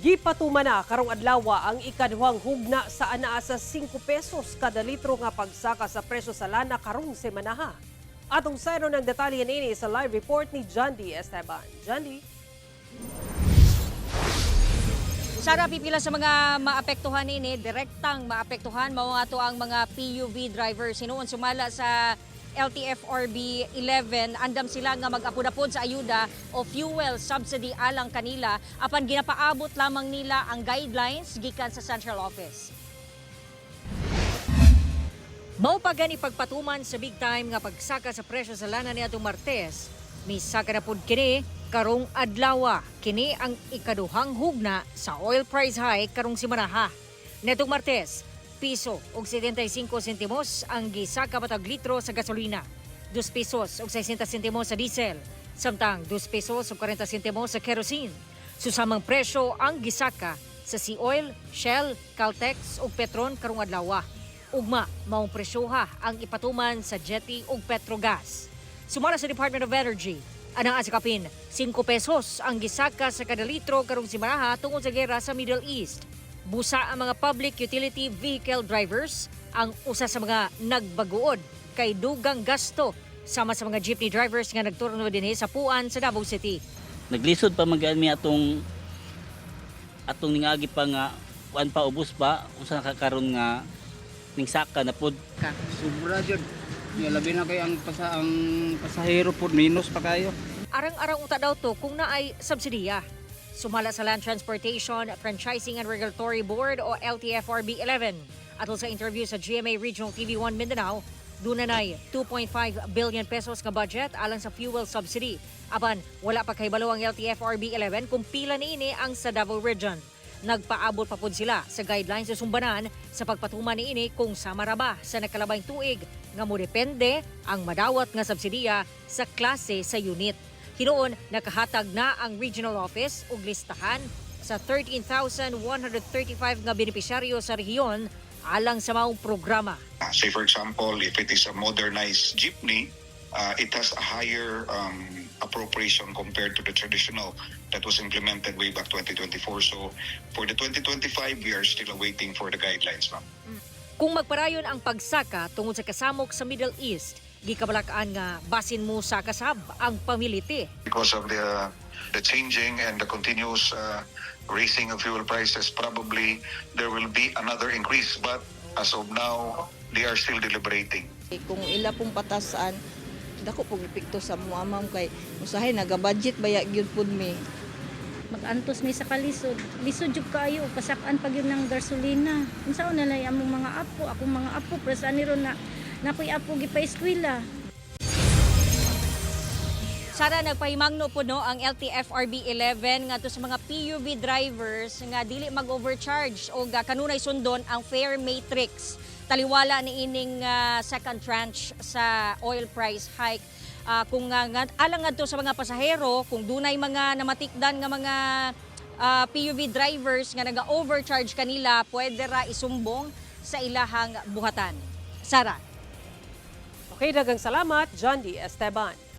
Gipatuman na karong adlaw ang ikaduhang hugna sa anaa sa 5 pesos kada litro nga pagsaka sa presyo sa lana karong semanaha. Atong sayron ang detalye niini sa live report ni John D. Esteban. John D. Sara, pipila sa mga maapektuhan ini, direktang maapektuhan mao ato ang mga PUV drivers. Hinuon, sumala sa LTFRB 11, andam sila nga mag-apod-apod sa ayuda o fuel subsidy alang kanila, apan ginapaabot lamang nila ang guidelines gikan sa central office. Mao pa gani pagpatuman sa big time nga pagsaka sa presyo sa lana niadtong Martes, misaka na pud kini karong adlawa. Kini ang ikaduhang hugna sa oil price hike karong simanaha. Netong Martes, piso og 75 sentimos ang gisaka matag litro sa gasolina. 2 pesos og 60 sentimos sa diesel, samtang 2 pesos og 40 sentimos sa kerosene. Susamang presyo ang gisaka sa Sea Oil, Shell, Caltex ug Petron karong adlawa. Ugma, maong presyoha ang ipatuman sa Jetty ug Petrogas. Sumala sa Department of Energy, anaa sa kapin 5 pesos ang gisaka sa kada litro karong simanaha tungod sa gera sa Middle East. Busa ang mga public utility vehicle drivers ang usa sa mga nagbaguod kay dugang gasto, sama sa mga jeepney drivers nga nagturno dinhi sa Puan sa Davao City. Naglisod pa man mi atong atong ningagi pa nga kuan pa, ubos pa, unsa nakakaron nga ning saka na pud. Sobra jud. Ya, labi na kay ang pasahero pod, minus pa kayo. Arang-arang unta daw to kung naay subsidiya. Sumala sa Land Transportation, Franchising and Regulatory Board o LTFRB 11. Atol sa interview sa GMA Regional TV 1 Mindanao, duna nay 2.5 billion pesos nga budget alang sa fuel subsidy. Apan wala pa kahibalo ang LTFRB 11 kung pila niini ang sa Davao Region. Nagpaabot pa pud sila sa guidelines sa sumbanan sa pagpatuman niini kung sama ra ba sa nakalabayng tuig nga modepende ang madawat nga subsidiya sa klase sa unit. Hinuon, nakahatag na ang regional office og listahan sa 13,135 nga benepisyaryo sa rehiyon alang sa maong programa. Say, for example, if it is a modernized jeepney, it has a higher appropriation compared to the traditional that was implemented way back 2024. So for the 2025, we are still awaiting for the guidelines, ma'am. Kung magparayon ang pagsaka tungod sa kasamok sa Middle East, gikabalakaan nga basin mo sa kasab ang pamiliti. Because of the changing and the continuous raising of fuel prices, probably there will be another increase. But as of now, they are still deliberating. Kung ila pong patasan, dako pong epekto sa mga, ma'am, kay usahay naga-budget baya gyud pud mi. Mag-antos mi sa kalisod. Lisod jud kaayo og pasak-an pag yun ng gasolina. Unsa na lang among mga apo, akong mga apo, pero sa ron na nakoy apo gipa-eskwela. Sara, nagpahimangno po, no, ang LTFRB 11 ngadto sa mga PUV drivers nga dili mag-overcharge o kanunay sundon ang fare matrix. Taliwala ni ining second tranche sa oil price hike. Kung alang ngadto sa mga pasahero, kung dunay mga namatikdan nga mga PUV drivers nga naga-overcharge kanila, pwede ra isumbong sa ilahang buhatan. Sara. Okay, daghang salamat, John D. Esteban.